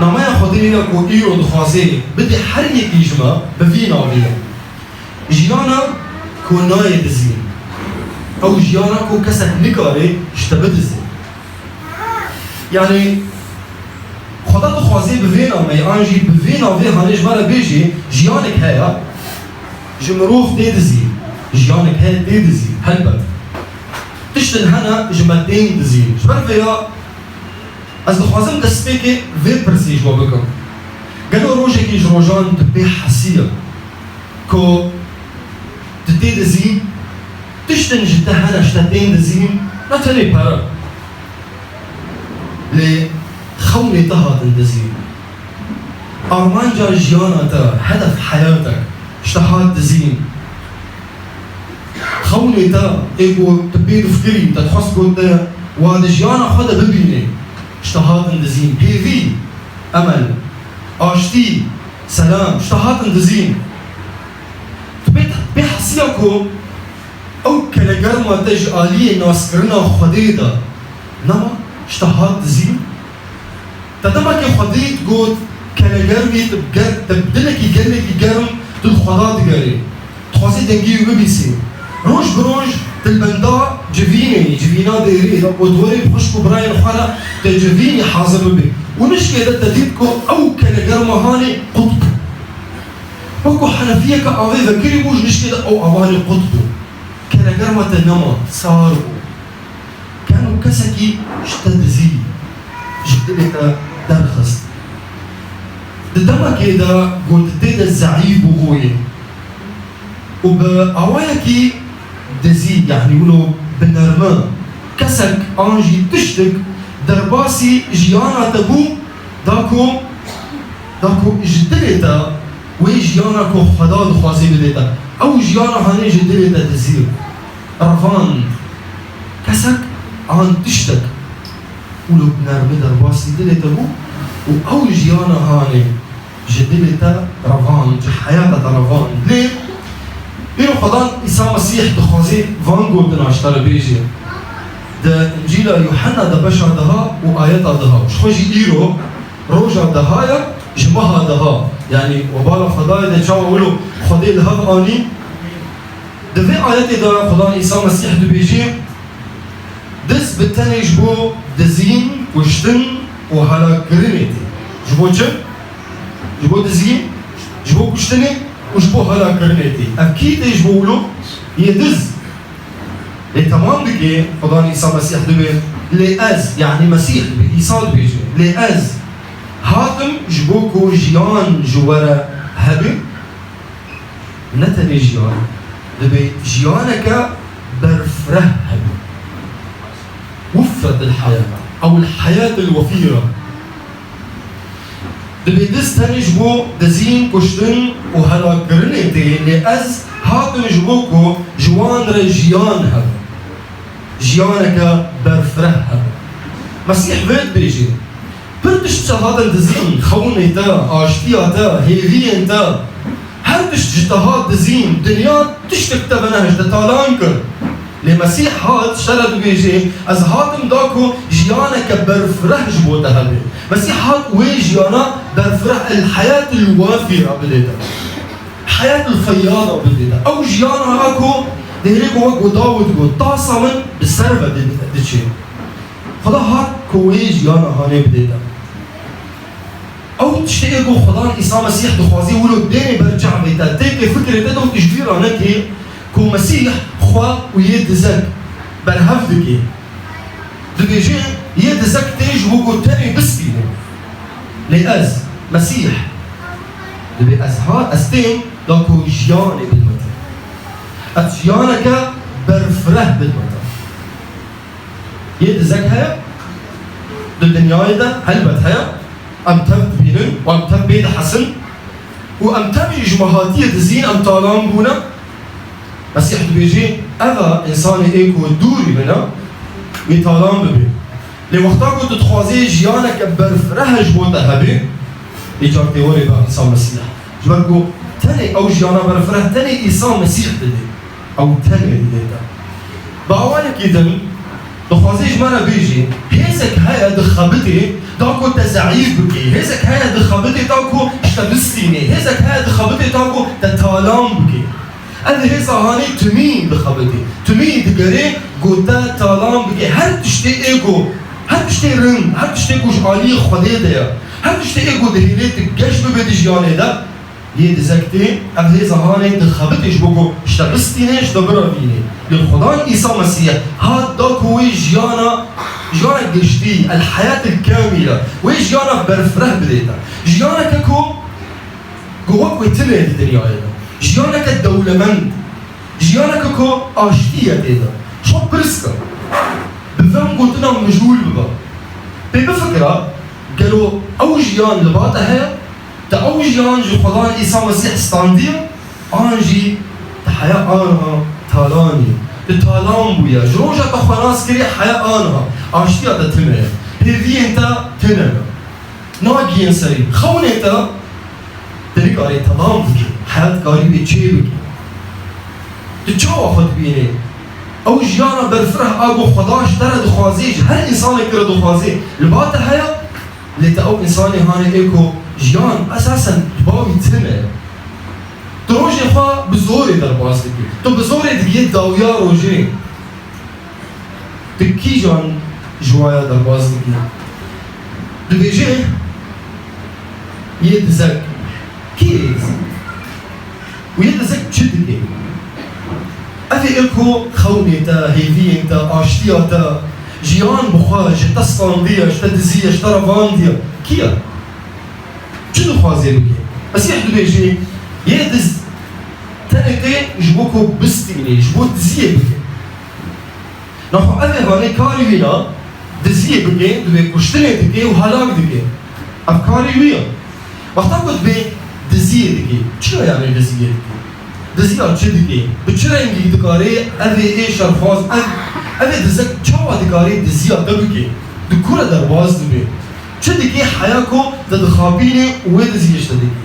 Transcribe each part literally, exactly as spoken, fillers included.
Nameya Xwedê ya ku îro dixwaze bidê her yekî ji me bi vî navê ye. Jiyana ku nayê dizîn. Ew jiyana ku kesek nikare ji te bidize. Yanî, Xweda dixwaze bi vê nameyê an jî bi vê navê hanê ji me re bêjê, jiyanek heye, ji mirov tê dizî, jiyanek heye tê dizî, helbet. Tiştin hene ji me tên dizî. Ji ber vê ya ez dixwazim destpêkê vê pirsê ji we bikim. Gelo rojekî ji rojan tu pê hesiya ku tu tê dizî, tiştin ji te hene ji te tên dizî, ne tenê pere. Lê xewnê te hatin dizîn. Armanca jiyana te, hedef heyatek, ji te hat dizîn. Xewnê te, ê ku tu pê difikirî, te dixwest ku te wa di jiyana xwe de bibînê, ji te hatin dizîn. Hêvî, emel, aştî, selam, ji te hatin dizîn. Tu pê, pê hesiya ku ew kelegerma te ji aliyê naskirina Xwedê de nema, ji te hat dizîn. Te demekê Xwedê digot, kelegermî, tu bi ger-, tu bi dilekî gelekî germ tu li Xweda digerî. Dixwazî dengê wî bibîsî. Roj bi roj tu li benda civînê yî, civîna dêrê, û di warê bi xwişk û birayên xwe re tu civînî hazir bibî. Û nişkê de te dît ku ew kelegerma hanê qut bû. Wekî henefiyeke avê vekirî bû, ji nişkê de ew avanê qut bû. Kelegerma te nema, sar bû. Keno kesekî ji te dizî, ji dilê te derxist. Di demekê de ku tu tê de zeîf bûbûyî û bi awayekî dizî, yanî wilo bi nermi, kesek an jî tiştik derbasî jiyana te bû, da ku, da ku ji dilê te wê jiyana ku Xweda dixwazî bidê te. Ew jiyana hanê ji dilê te dizî. Revand, kesek an tiştek wilo bi nermî derbasî dilê te bû û ew jiyana hanê ji dilê te revand, ji heyata te revand. Lê îro Xwedan Îsa Mesîh dixwazê van gotina ji te re bêjê. Di Încîla Yuhenna de beşa deha û ayeta deha. Ji xwe jî îro roja deha ye, ji meha deha. Yanî webala Xwedayê de çawa wilo Xwedê li hev anî. Di vê ayetê de Xwedan Îsa Mesîh dibêjê, Diz bi tenê ji bo dizîn, kuştin û helakkirinê tê. Ji bo çi? Ji bo dizîn, ji bo kuştinê û ji bo helakkirinê tê. Ev kî tê ji bo wilo? Yê diz. Lê temam dike, Xudan Îsa Mesîh dibê, lê ez, yanî Mesîh dibê, Îsa dibêje, lê ez hatim ji bo ku jiyan ji we re hebe. Ne tenê jiyan, dibê jiyaneke berfireh hebe. Wufret il heyat, ew il heyat il wefîre. Dibê diz tenê ji bo dizîn, kuştin û helakkirinê tê, lê ez hatim ji bo ku ji wan re jiyan hebe. Jiyaneke berfireh hebe. Mesîh vê dibêje, pir tişt ji te hatin dizîn, xewnê te, aştiya te, hêviyên te. Her tişt ji te hat dizîn, dinya tiştek te venehişt, te talan kir. Lê Mesîh hat, ji te re dibêje, ez hatim da ku jiyaneke berfireh ji bo te hebe. Mesîh hat wê jiyana berfireh, el heyat el wafîre bidê te. Heyat el feyyada bidê te. Ew jiyana ha ku dêrê ku wek ku Dawid got, tasa min bi ser ve di-, diçe. Xweda hat ku wê jiyana hanê bidê te. Ew tiştê ku Xwedan Îsa Mesîh dixwazî wilo dênê ber çavê te, têkê fikrê te de û tu ji bîr ra nekê ku Mesîh xwe û yê dizek berhev dike. Dibêje, yê dizek tê ji bo ku tenê bistîne. Lê ez, Mesîh, dibê ez ha, ez têm da ku jiyanê bidme te. Ez jiyaneke berfireh bidme te. Yê dizek heye, di dinyayê de helbet heye. Em tev dibînin û em tev pê dihesin. Û em tev jî ji me hatiye dizîn, em talan bûne. Mesîh dibêjê, ev e însanê ê ku dûrî min e, wê talan bibe. Lê wexta ku tu dixwazê jiyaneke berfireh ji bo te hebe, îcar tê werê be Îsa Mesîh. Ji ber ku tenê ew jiyana berfireh tenê Îsa Mesîh didê. Ew tenê didê te. Bi awayekî din, dixwazê ji me re bêjê, hêzek heye dixebitê, Ta ku te zeîf bike. Hêzek heye dixebitê ta ku ji te bistînê. Hêzek heye dixebitê ta ku te talan bike. Ev hêza hanê timî dixebitê. Timî digerê ku te talan bike. Her tiştê ê ku, her tiştê rind, her tiştê ku ji aliyê Xwedê de ye, her tiştê ê ku dihêlê tu geş bibe di jiyanê de, Yê dizek tê, ev hêza hanê dixebitê ji bo ku ji te bistînê, ji te birevînê. Lê Xudan Îsa Mesîh hat da ku wê jiyana, jiyana giştî, el-heyat el-kamîle, wê jiyana berfireh bidê te. Jiyaneke ku, ku wek wê tune di dinyayê de. Jiyaneke dewlemend. Jiyaneke ku aştî ye tê de. Ji xwe pirs ke. Bi vem gotinan mijûl bibe. Pê bifikira, gelo ew jiyan li ba te heye? Te ew jiyan ji Xudan Îsa Mesîh standiye, an jî te heya aniha talan î. Tu talan bûye. Ji roja te xwe nas kiriye heya aniha. Aştiya te tune ye. Hêviyên te tune ne. Nagihên serî. Xewnê te, te nikarê temam bikî. Heya dikarî wê çê bikî. Tu çawa xwe dibînî? Ew jiyana berfireh a ku Xweda ji te re dixwazê, ji her însanekî re dixwazê, li ba te heye? Lê te ew însanê hanê ê ku jiyan esasen di ba wî tune ye. Tu rojê xwe bi zorê derbas dikî. Tu bi zorê digihî dawiya rojê. Tu kîjan ji waya derbas dikî? Dibêje, yê dizek. Kî yê dizek? Û yê dizek çi dike? Ev ê ku xewnê te, hêviyên te, aştiya te, jiyan bi xwe ji te standiye, ji te diziye, ji te revandiye. Kî ye? Çi dixwazê bike? Mesîh dibêje, yê diz tenê tê ji bo ku bistînê, ji bo diziyê bike. Naxwe ev ê hanê karî wî na, diziyê bike, divê kuştinê dike û helak dike. Ev karî wî ye. Wexta ku divê diziyê dike, çi ye yanî diziyê dike? Diziya çi dike? Bi çi rengî dikare ev ê ê şerxwaz, ev, ev ê dizek çawa dikare diziya te bike? Di ku re derbas dibe? Çi dike heya ku te dixapîne û wê diziyê ji te dike?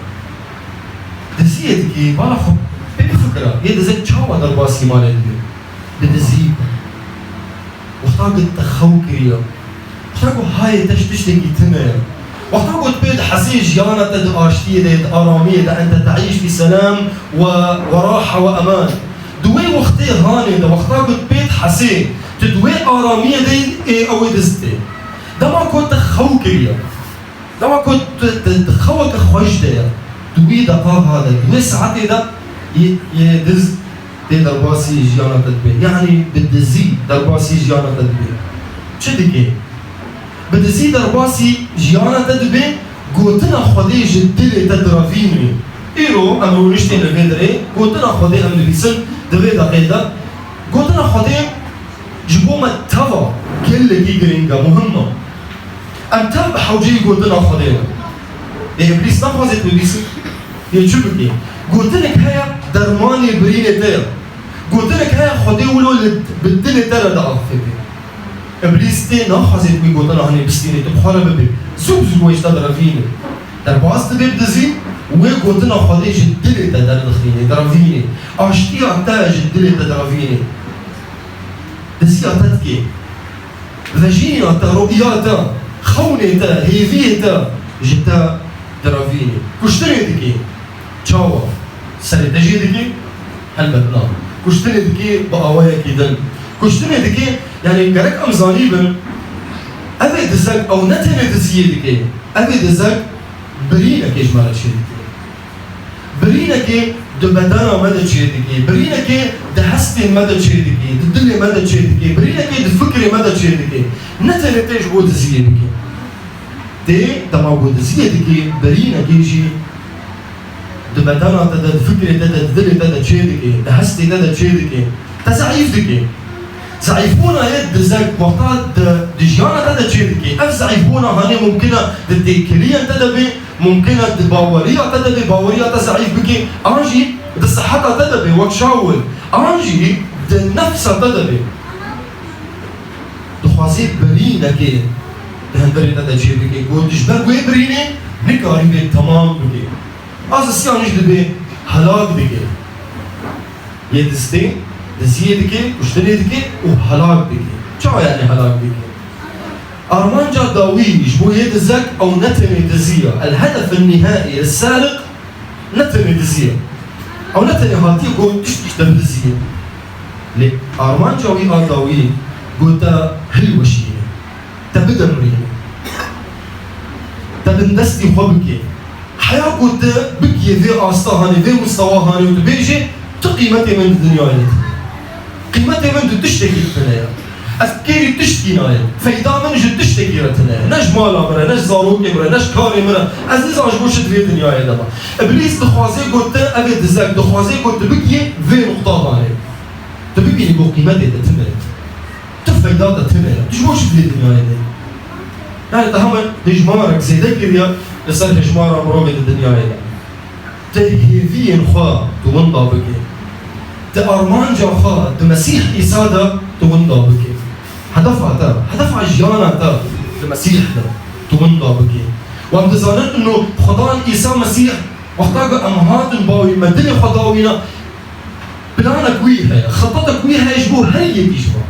Diziyê dike, bala xwe pê bifikira, yê dizek çawa derbasî malê dibe? Bi dizî. Wexta ku te xew kiriye, wexta ku hayê te ji tiştekî tune ye, wexta ku tu pê dihesê jiyana te di aştiyê de, di aramiyê de, ente teîş fî selam we, we raha we eman. Di wê wextê hanê de, wexta ku tu pê dihesê, tu di wê aramiyê de yî, ê ew ê diz tê. Dema ku te xew kiriye, Dema ku tu, tu, tu xeweke xweş de ye, di wî deqaha de, di wê saetê de yê, yê diz tê derbasî jiyana te dibe. Yanî bi dizî derbasî jiyana te dibe. Çi dike? Bi dizî derbasî jiyana te dibe, gotina Xwedê ji dilê te direvîne. Îro em rûniştên li vê derê, gotina Xwedê em dibîsin di vê deqê de. Gotina Xwedê ji bo me teva gelekî girîng e, muhim e. Em tev bi hewceyî gotina Xwedê ne. Lê Îblîs naxwaze tu bibîsî. Yê çi bikî? Gotinek heye dermanê birînê te ye. Gotinek heye Xwedê wilo li, bi dilê te re diaxifê. Îblîs tê naxwaze tu wî gotina hanê bistînî, tu bi xwe re bibî. Zû bi zû wê ji te direvîne. Derbas dibe bi dizî, wê gotina Xwedê ji dilê te derdixîne, direvîne. Aştiya te ji dilê te direvîne. Diziya te dike. Vejîna te, roya te, xewnê te, hêviyê te ji te direvîne. Kuştinê dike. Çawa? Serê te jê dike? Helbet na. Kuştinê dike bi awayekî din. Kuştinê dike, yanî gerek em zanîbin, ev ê dizek, ew ne tenê diziyê dike. Ev ê dizek birînekê ji me re çêdike. Birînekê di bedena me de çêdike, birînekê di hestên me de çêdike, di dilê me de çêdike, birînekê di fikrê me de çêdike. Ne tenê tê ji bo diziyê dike. Tê dema ku diziyê dike, birînekê jî di bedena te de, di fikrê te de, di dilê te de çêdike, di hestê te de çêdike. Te zeîf dike. Zeîfbûna yê dizek wexta di, di jiyana te de çêdike. Ev zeîfbûna hanê mumkin e di têkiliyên te de bê, mumkin e di baweriya te de bê, baweriya te zeîf bike, an jî di siheta te de bê, wek Şawil, an jî di nefsa te de bê. Dixwazê birînekê di hundirê te de çêbike, ku tu ji ber wê birînê nikarî wê temam bikî. A sisiyan jî dibê helak dike. Yê diztê, diziyê dike, kuştinê dike û helak dike. Çawa yanî helak dike? Armanca dawî ji bo yê dizek ew ne tenê dizî ye. El hedef nihai sariq ne tenê dizî ye. Ew ne tenê hatiye got tişt tişt te bidizî ye. Lê armanca wî a dawî got te hilweşîne. Te bidemirîne. Te bindestî xwe bike. Heya ku tu bigiyê vê asta hanê, vê mustewa hanê û tu bêjê, tu qîmetê min di dinyayê de tune. Qîmetê min di tiştekî tune ye. Ez kêrî tiştkî nayêm. Feyda min ji tiştekî re tune ye. Ne ji mala min re, ne ji zarokê min re, ne ji karê min re. Ez nizan ji bo çi di vê dinyayê de me. Îblîs dixwaze ku tu, ev ê dizek, dixwaze ku tu bigiyê vê nuqta hanê. Tu bibînî ku qîmetê te tune ye. Tu feyda te tune ye. Tu ji bo çi di vê dinyayê de yî? Yani te hema hejmarek zêde kiriye li ser hejmara mirovê di dinyayê de. Te hêviyên xwe tu winda bike. Te armanca xwe di Mesîh Îsa de tu winda bike. Hedefa te, hedefa jiyana te di Mesîh de tu winda bike. Wan dizanin ino Xudan Îsa Mesîh wexta ku em hatin bawî me dilê xwe dawîna, planek wî heye, xetetek wî heye ji bo her yekî ji me.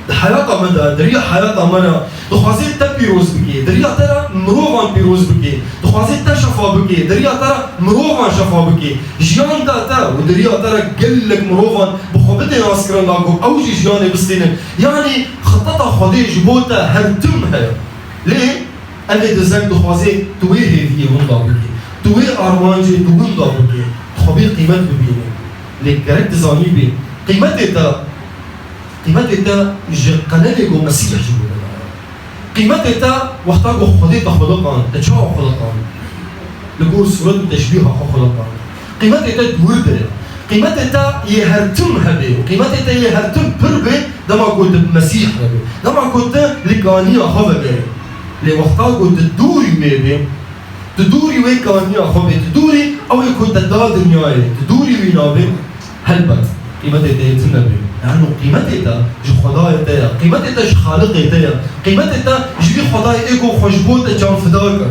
Di heyata me de, di riya heyata me de, dixwazê te pîroz bike, di riya te re mirovan pîroz bike, dixwazê te şefa bike, di riya te re mirovan şefa bike. Jiyan da te û di riya te re gelek mirovan bi xwe bidê naskirin da ku ew jî jiyanê bistînin. Yanî xeteta Xwedê ji bo te her tim heye. Lê Ev ê dizek dixwaze tu wê hêviyê winda bikî, tu wê armancê tu winda bikî, tu xwe bê qîmet bibînî. Lê gerek tu zanîbî, qîmetê te, qîmetê te ji qenelê ku Mesîh ji bo te daye. Qîmetê te wexta ku Xwedê te xuliqand, te çawa xuliqand? Li gor sûret û teşbîha xwe xuliqand. Qîmetê te dûr de ye. Qîmetê te yê her tim hebe û qîmetê te yê her tim pir be, dema ku tu bi Mesîh re be. Dema ku tu li kaniya xwe vegerî. Lê wexta ku tu dûrî wê be, tu dûrî wê kaniya xwe be, tu dûrî ew ê ku te da dinyayê, tu dûrî wî nabe, helbet qîmetê te yê tune be. Lano qîmetê te ji Xwedayê te ye, qîmetê te ji Xaliqê te ye, qîmetê te ji vî Xwedayê ê ku xwe ji bo te canfida kir.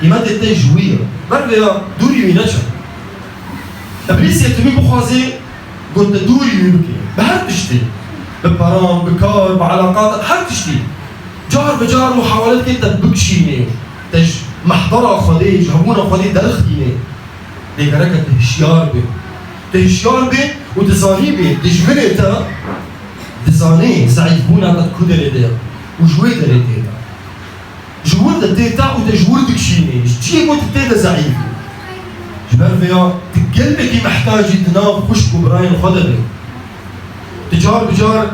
Qîmetê te ji wî ye. Ber vêya dûrî wî neçe. Îblîs yê timî bixwazê ku te dûrî wî bike. Bi her tiştî. Bi peran, bi kar, bi eleqatan, her tiştî. Car bi car muhawele dike te bikişînê. Te ji mehdera Xwedê, ji hebûna Xwedê derxînê. Lê gereke tu hişyar bî. Tu hişyar bî û tu zanîbî dijminê te dizanê zeîfbûna te di ku derê de ye û ji wê derê tê de. Ji wir de tê te û te ji wir dikişînî. Ji çiyê ku tu tê de zeîf î. Ji ber vêya tu gelekî mehtacî di nav xwişk û birayên xwe de bî. Tu car bi car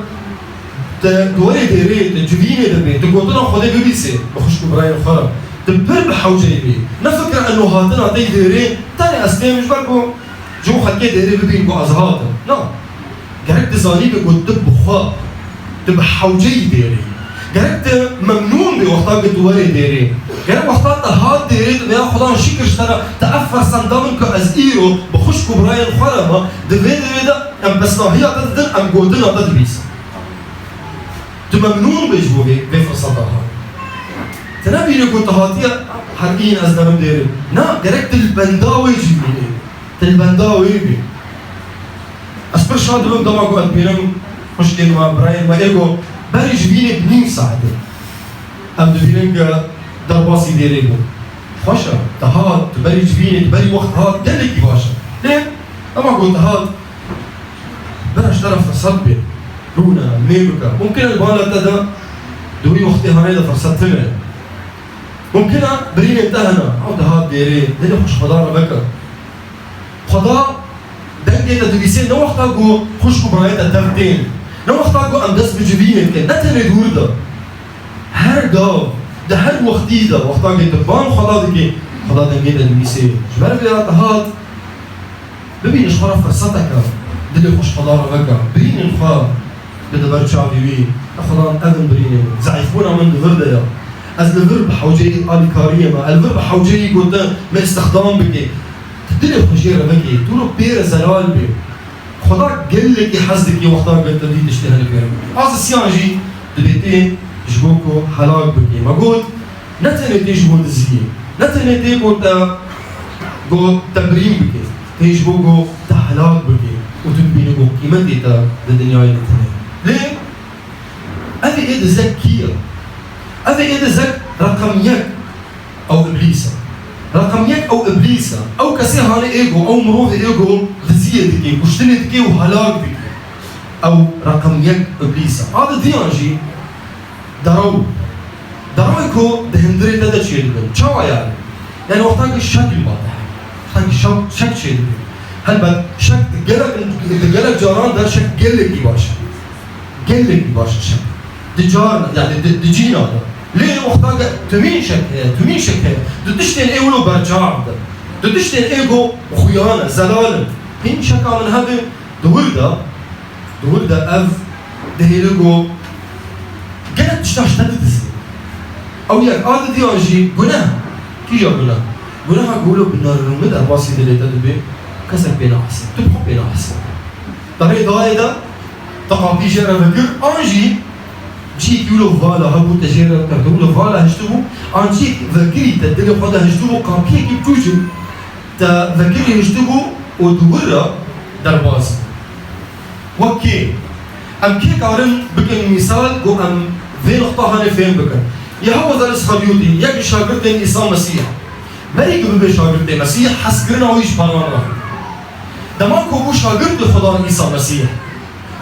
te di werê dêrê, te civînê de bê, tu gotina Xwedê bibîsê bi xwişk û birayên xwe re. Tu pir bi hewceyî bî. Nefikire eno hatina te yî dêrê, tenê ez têm ji ber ku ji bo xelkê dêrê bibîn ku ez hatim. Na. Gerek tu zanîbî ku tu bi xwe, tu bi hewceyî dêrê. Gerek tu memnûn bî wexta ku tu werê dêrê. Gerek wexta te hat dêrê, tu vêya Xudan şikir ji te re, te ev fersenda min ku ez îro bi xwişk û birayên xwe re me, di vê dêrê de em pesnahiya te didin, em gotina te dibîsin. Tu memnûn bî ji bo vê, vê firseta hat. Tu nebînî ku tu hatiye, her în ez derim dêrê. Na, gerek tu li benda wê civînê. Te li benda wê bî. Ez pir şa dibim dema ku ez dibînim xwişkên me, birayên me, ê ku berî civînê bi nîv saetê. Em dibînin ku derbasî dêrê bû. Xweş e, te hat, tu berî civînê, tu berî wext hat, gelekî baş e. Lê dema ku te hat, bira ji te re firsat bê. Rûne, mê bike. Mumkin e li bala te de di wî wextê hanê de firsat tune. Mumkin e birînên te hene, ew dihat dêrê, dilê xwe ji Xweda re veke. Xweda dengê te dibîsê ne wexta ku xwişk û birayê te tev tên, ne wexta ku em dest bi civînê dikin, ne tenê dûr de. Her gav, di her wextî de, wexta ku tu ban Xweda dikî, Xweda dengê te dibîsê. Ji ber vê re dihat, Bibîne ji xwe re firseteke, dilê xwe ji Xweda re veke, birînên xwe bide ber çavê wî, e Xwedan, ev in birînê min, zeîfbûna min di vir de ye. Ez li vir bi hewceyî alîkariyê me, ez li vir bi hewceyî gotin min îstixdam bike. Tu dilê xwe jê re vekê, tu wilo pê re zelal bê. Xweda gelekî hez dike wexta ku tu vî tiştê henî pê re bikî. Azisiyan jî dibê tê ji bo ku helak bike. Me got, Ne tenê tê ji bo diziyê, ne tenê tê ku te ku te birîn bike, tê ji bo ku te helak bike û tu bibînî ku qîmetê te di dinyayê de tune ye. Lê ev ê dizek kî ye? Ev ê de zek reqem yek ew Îblîs e. Reqem yek ew Îblîs e. Ew kesê hanê ê ku, ew mirovê ê ku diziyê dike, kuştinê dike û helak dike. Ew reqem yek Îblîs e. A di diyan jî derew. Derewê ku di hundirê te de çêdibin. Çawa yani? Yani wexta ki şek li ba te heye. Wexta ki şek, şek çêdibin. Helbet şek di gelek, di gelek caran de şek gelekî baş e. Gelekî baş e şek. Di car, yani di, di cîna de. Lê wexta ki timîn şek heye, timîn şek heye. Di tiştên ê wilo berçav de. Di tiştên ê ku xuyan e, zelal in. Hîn şeka min hebe di wir de, di wir de ev dihêle ku gelek tişta ji te didizin. Ew yek a didiyan jî guneh. Kîja guneh? Guneha ku wilo bi nermî derbasî dilê te dibe, kesek pê nahese. Tu bi xwe pê nahese. Te rê dayê de, te qapî jê re vekir, an jî cihekî wilo vala hebû, te jê re kevtibû, wilo vala hiştibû, an cihekî vekirî te dilê xwe de hiştibû, qapiyekî biçûk te vekirî hiştibû û di wir re derbas bû. Wek kê? Em kê karin bikin mîsal ku em vê nuqta hanê fêm bikin? Yehûda Îsxeryotî, yek ji şagirtên Îsa Mesîh. Berî ku bibe şagirtê Mesîh, hezkirina wî ji paran re. Dema ku bû şagirtê Xudan Îsa Mesîh,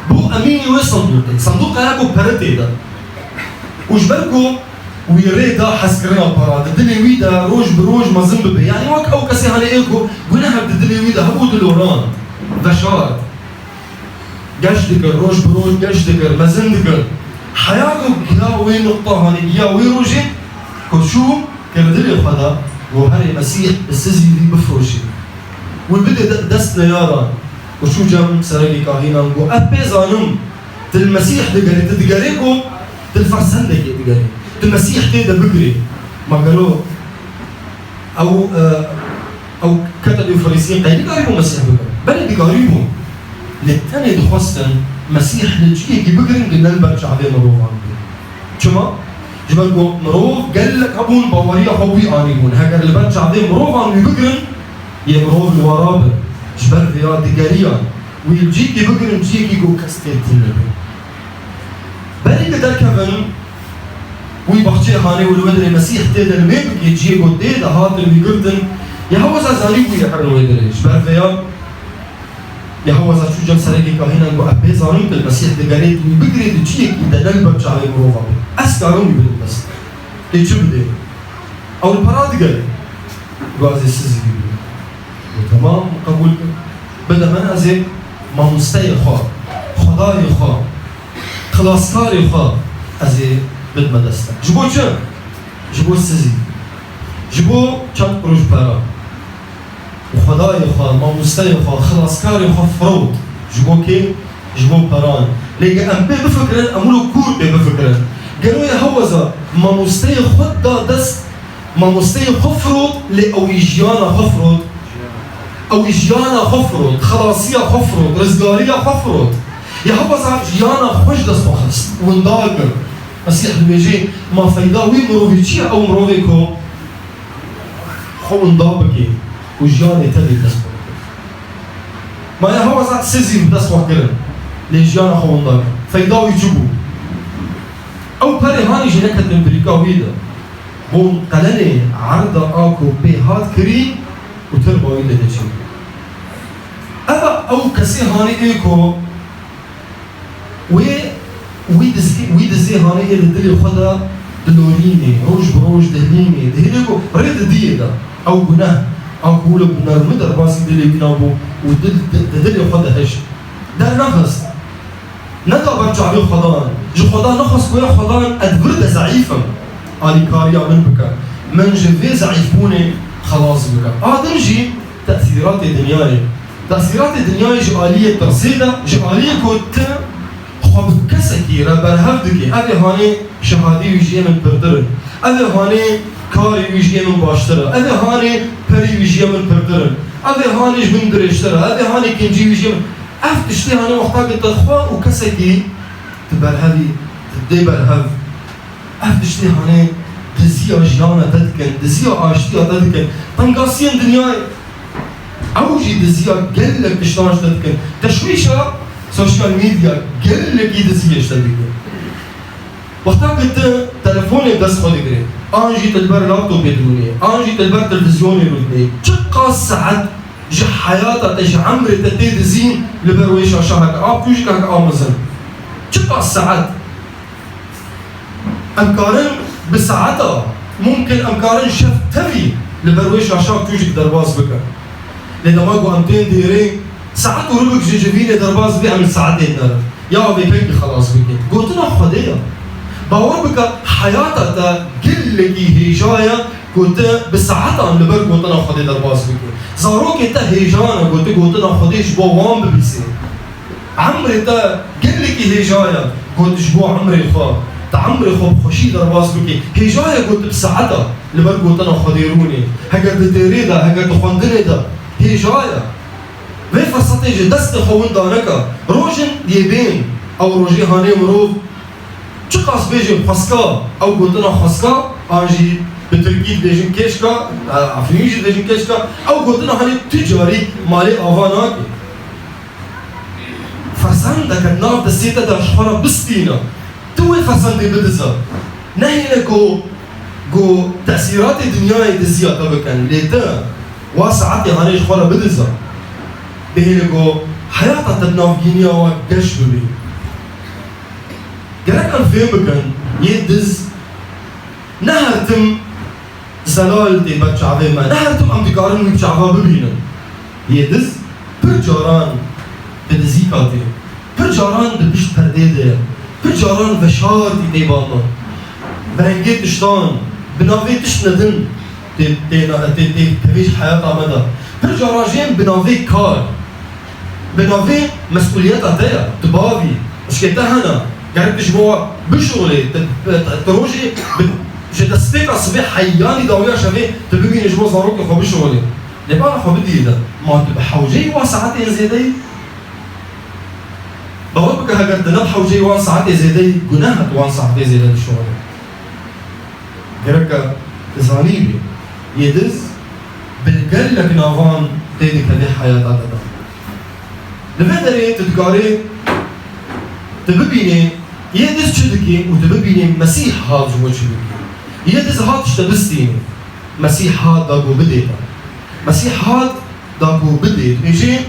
bû emînê wê sindoqê. Sindoqeya ku pere tê de. Û ji ber ku wî rê da hezkirina para, di dilê wî de roj bi roj mezin bibe. Yanî wek ew kesê hanê ê ku guneh di dilê wî de hebû, diloran, veşart. Geş dikir, roj bi roj geş dikir, mezin dikir. Heya ku giya wê nuqta hanê, giya wê rojê, ku çû kir dilê xwe de, got, herê Mesîh bi sizî vî bifroşê. Wî bide de-, dest neyaran. Û çû cem serekê kahînan, got, ez pê zanim, tu li Mesîh digerî, tu digerî, got, tu li fersendekê digerî. Tu Mesîh tê de bigirî. Ma gelo Ew, e, ew kete li Ferîsiyên qey dikarîbûn Mesîh bikin? Belê dikarîbûn. Lê tenê dixwestin Mesîh li cihekî bigirin ku ne li ber çavê mirovan be. Çima? Ji ber ku mirov gelek hebûn baweriya xwe wî anîbûn. Heger li ber çavê mirovan wî bigirin, yê mirov li we rabin. Ji ber vêya digeriyan. Wî li cihekî bigirin, cihekî ku kes tê tune be. Berî ku derkevin, wî baxçeyê hanê û li wê derê Mesîh tê de li wê bikê, cihê ku tê de hatin wî girtin, Yehûda zanîbû yê herin wê derê. Ji ber vêya Yehûda çû cem serekê kahînan, got, ez pê zanim tu li Mesîh digerê, tu wî bigirê di cihekî de ne li ber çavê mirovan be. Ez karim wî bidim dest. Tê çi bidê? Ew li para digerê. Got, ez ê sizî wî bidim. Got, temam, qebûl kir. Bide min, ez ê mamosteyê xwe, Xwedayê xwe, xilaskarê xwe ez ê bidime dest te. Ji bo çi? Ji bo sizî. Ji bo çend quruş pere. Û Xwedayê xwe, mamosteyê xwe, xilaskarê xwe firot. Ji bo kê? Ji bo peran. Lê ge em pê bifikirin, em wilo kûr pê bifikirin. Gelo Yehûda mamosteyê xwe da dest, mamosteyê xwe firot, lê ew ê jiyana xwe firot. Ew ê jiyana xwe firot, xelasiya xwe firot, rizgariya xwe firot. Yehûda jiyana xwe ji dest xwe xist, winda kir. Mesîh dibêje, ma feyda wî mirovî çi ye? Ew mirovê ku xwe winda bike û jiyanê tevî dest xwe bike. Ma Yehûda sizî bi dest xwe kirin, lê jiyana xwe winda kir. Feyda wî çi bû? Ew perê hanî jî neketin birîka wî de. Bûn qelenê erda a ku pê hat kirî û tirba wî tê de çêbû. Ev e ew kesê hanê ê ku wê, wî dizî, wî dizê hanê ê li dilê xwe de dilorînê, roj bi roj dihilînê, dihilê ku rê didiyê de ew guneh a ku wilo bi nermî derbasî dilê wî nabû û dil, di, di dilê xwe de hişt. Dernexist. Neda ber çavê Xwedan. Ji Xwedan nexwest ku ya Xwedan, ez vir de zeîf im. Alîkariya min bike. Min ji vê zeîfbûnê xelas bike. A din jî tesîratê dinyayê. Tesîratê dinyayê ji aliyê tirsê de, ji aliyê ku tu xwe bi kesekî re berhev dikî. Ev ê hanê şehadî wî ji yê min pirtir in. Ev ê hanê karê wî ji yê min baştir e. Ev ê hanê perî wî ji yê min pirtir in. Ev ê hanê ji min dirêjtir e. Ev ê hanê kincî wî ji yê min. Ev tiştê hanê wexta ku tu xwe û kesekî tu berhevî, tu dê berhev. Ev tiştê hanê diziya jiyana te dikin, diziya aştiya te dikin. Tengasiyên dinyayê, ew jî diziya gelek tiştan ji te dikin. Teşwîşa sosyal medya gelekî diziyê ji te dikin. Wexta ku tu telefonê dest xwe digirê, an jî tu li ber laptopê dirûnê, an jî tu li ber televîzyonê rûdinê, çiqas saet ji heyata te, ji emrê te tê dizîn li ber wê şaşa heke a biçûk heke a mezin. Çiqas saet? Em karin bi saeta, mumkin em karin şev tevî li ber wê şaşa biçûk derbas bikin. Lê dema ku em tên dêrê, saet û rubik ji civînê derbas bê, em li saetê dinerin. Ya vê kengî xelas bike? Gotina Xwedê ya. Bawer bike, heyata te gelekî hêja ye ku tu bi saetan li ber gotina Xwedê derbas bike. Zarokê te hêja ne ku tu gotina Xwedê ji bo wan bibîsî. Emrê te gelekî hêja ye ku tu ji bo emrê xwe, tu emrê xwe bi xweşî derbas bike. Hêja ye ku tu bi saeta li ber gotina Xwedê rûnê. Heger di dêrê de, heger di xwendinê de, hêja ye. Vê firsetê ji destê xwe winda neke. Rojin yê bên, ew rojê hanê mirov çiqas bêjin xweska, ew gotina xweska, an jî bi tirkî dibêjin kêşka, e, efrînî jî dibêjin kêşka, ew gotina hanê tu carî malê ava nake. Fersendeke di nav destê te de ji xwe re bistîne. Tu wê fersendê bidize. Nehêle ku, ku tesîratê dinyayê diziya te bikin. Lê tu wa saetê hanê ji xwe re bidize. Bihêle ku heyata te bi navgîniya we geş bibî. Gerek em fêm bikin, yê diz ne her tim zelal tê ber çavê me, ne her tim em dikarin wî bi çava bibînin. Yê diz pir caran bi dizîka tê, pir caran di pişt perdê de ye, pir caran veşartî tê ba me. Bi rengê tiştan, bi navê tişt nedin tê, tê, tê, tê, tê tevî ji heyata me de. Pir caran jî bi navê kar, bi navê mesûliyeta te ye, tu bavî, xwişkê te hene, gerek tu ji bo bişuxulê, tu, tu, tu rojê bi, ji destpêka sibê heyanî dawiya şevê tu bimînî ji bo zarokê xwe bişuxulê. Lê bala xwe bidî de, ma tu bi hewceyî wan saetên zêde yî? Bawer bike, heger tu ne bi hewceyî wan saetê zêde yî, guneh e tu wan saetê zêde dişuxulî. Gereke tu zanîbî, yê diz bi gelek navan tê dikeve heyata te de. Li vê derê tu dikarî tu bibînî yê diz çi dikî û tu bibînî Mesîh hat ji bo çi dikî. Yê diz hat ji te bistînî. Mesîh hat da ku bidê te. Mesîh hat da ku bidê. Dibêjê,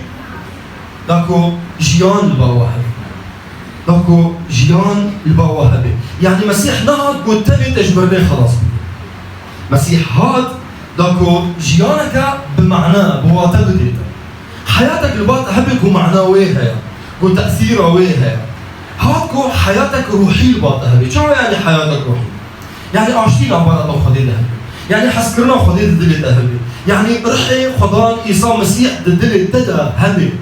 da ku jiyan li ba we hebe. Da ku jiyan li ba we hebe. Yanî Mesîh nehat ku tenê te ji mirinê xelas bike. Mesîh hat da ku jiyaneke bi mane, bi wate bidê te. Heyatek li ba te hebe ku mana wê heye, ku tesîra wê heye. Hat ku heyatek ruhî li ba te hebe. Çawa yanî heyatek ruhî? Yanî aştî navbera te û Xwedê de hebe. Yanî hezkirina Xwedê di dilê te hebe. Yanî rihê Xwedan Îsa Mesîh di dilê te de hebe.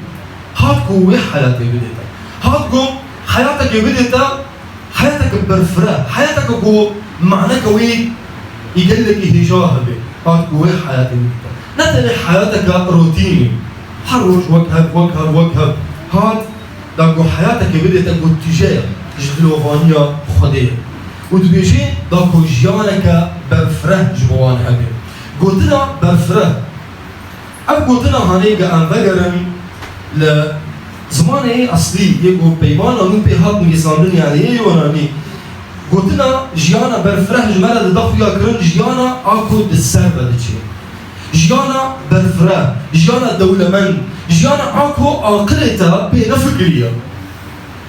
Hat ku wê heyatê bidê te. Hat ku heyateke bidê te, heyateke berfireh, heyateke ku maneke wê î gelekî hêja hebe. Hat ku wê heyatê bidê te. Ne tenê heyateke rotînî. Her roj wek hev, wek hev, wek hev. Hat da ku heyateke bidê te ku tije ye, ji dilovaniya Xwedê ye. Û dibêjê da ku jiyaneke berfireh ji bo wan hebe. Gotina berfireh. Ev gotina hanê ge em vegerin li zimanê yê eslî, yê ku peymana nû pê hat nivîsandin, yanî yê Yonanî. Gotina jiyana berfireh ji me re dide xuya kirin jiyana a ku di ser ve diçe. Jiyana berfireh, jiyana dewlemend, jiyana a ku aqilê te pê nefikiriye.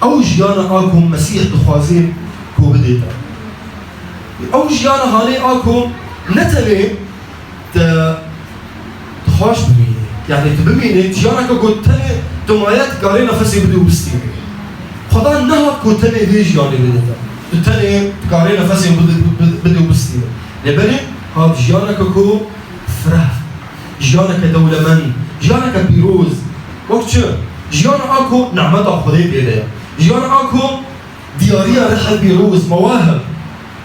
Ew jiyana a ku Mesîh dixwazê ku bidê te. Ew jiyana hanê a ku ne tenê te, tu xweş bimînî. Yanî tu bimînî, jiyaneke ku tenê tu maye dikarê nefesê bidî û bistînî. Xweda nehat ku tenê vê jiyanê bidê te. Tu tenê dikarê nefesê bidî, bidî, bidî û bistînî. Lê belê hat jiyaneke ku fireh, jiyaneke dewlemend, jiyaneke pîroz. Wek çi? Jiyana a ku nemeta Xwedê tê de ye. Jiyana a ku diyariya rihê pîroz, mewahib,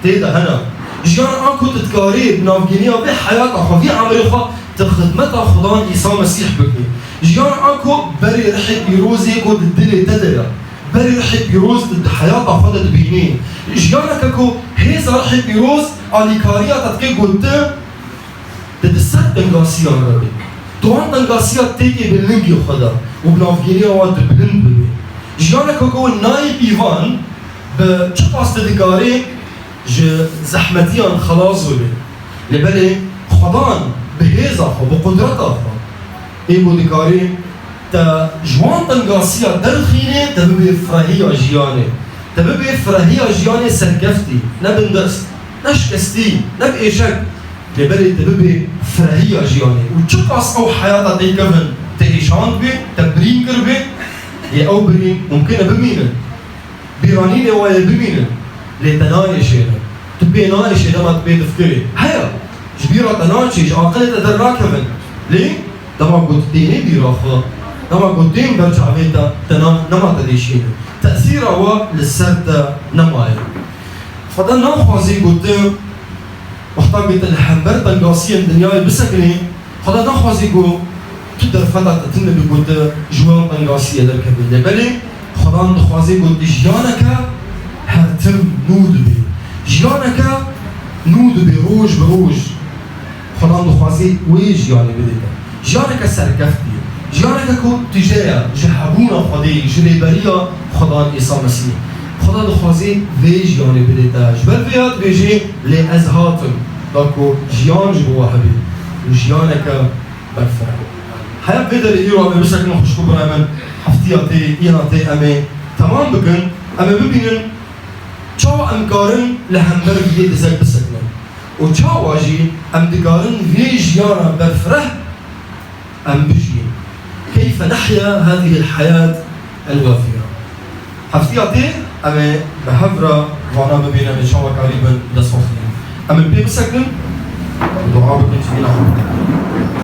tê de hene. Jiyana a ku tu dikarî bi navgîniya vê heyata xwe, vî emrê xwe, tu xidmeta Xudan Îsa Mesîh bikî. Jiyana a ku berê rihê pîrozê ku di dilê te de ye. Berê rihê pîroz tu di heyata xwe de dibînî. Jiyaneke ku hêza rihê pîroz alîkariya te dike ku tu Tu di ser tengasiyan re bî. Tu wan tengasiya têkê bi lingê xwe de û bi navgîniya wan tu bilind bibî. Jiyaneke ku nayê pîvan, Bi çiqas tu dikarî ji zehmetiyan xelas bibî. Lê belê Xwedan bi hêza xwe, bi qudreta xwe, ê ku dikarî te ji wan tengasiya derxînê, te bibê firehiya jiyanê. Te bibê firehiya jiyanê serkeftî, ne bindest, ne şikestî, ne bi êşek. Lê belê te bibê firehiya jiyanê. Û çiqas ew heyata tê kevin, te êşand bê, te birîn kiribê, yê ew birîn mumkin e bimînin. Bîranînê we yê bimînin, lê te nayê şêrin. Tu pê nayê şê dema tu pê difikirî. Heya, ji bîra te naçê, ji aqilê te dernakevin. Lê dema ku tu tênê bîra xwe, dema ku têm ber çavê te, te na, nema te dêşînin. Tesîra we li ser te nemaye. Xweda naxwazî ku tu wexta ku tu li hember tengasiyên dinyayê bisekinî, Xweda naxwazî ku tu derfeta te tune bî ku tu ji wan tengasiyê derkevî. Lê belê Xwedan dixwazî ku tu jiyaneke her tim nû dibî. Jiyaneke nû dibî roj bi roj. Xwedan dixwazî wê jiyanê bidê te. Jiyaneke serkeftî. Jiyaneke ku tije ye ji hebûna Xwedê, ji rêberiya Xwedan Îsa Mesîh. Xweda dixwazî vê jiyanê bidê te. Ji ber vê ya dibêjî, lê ez hatim, da ku jiyan ji bo we hebî û jiyaneke berfireh. Heya vê derê îro em ê bisekinin xwişk û birayê min, heftiya tê, îna tê em ê temam bikin, em ê bibînin çawa em karin li hember vê dizek bisekinin û çawa jî em dikarin vê jiyana berfireh em bijîn. Keyfe nehya hadihil heyat el wafira. Heftiya tê em ê bi hev re vana bibînin, em ê çawa karîbin dest xwe xînin. Em ê pê bisekinin, dua bikin, civîna xwe bikin.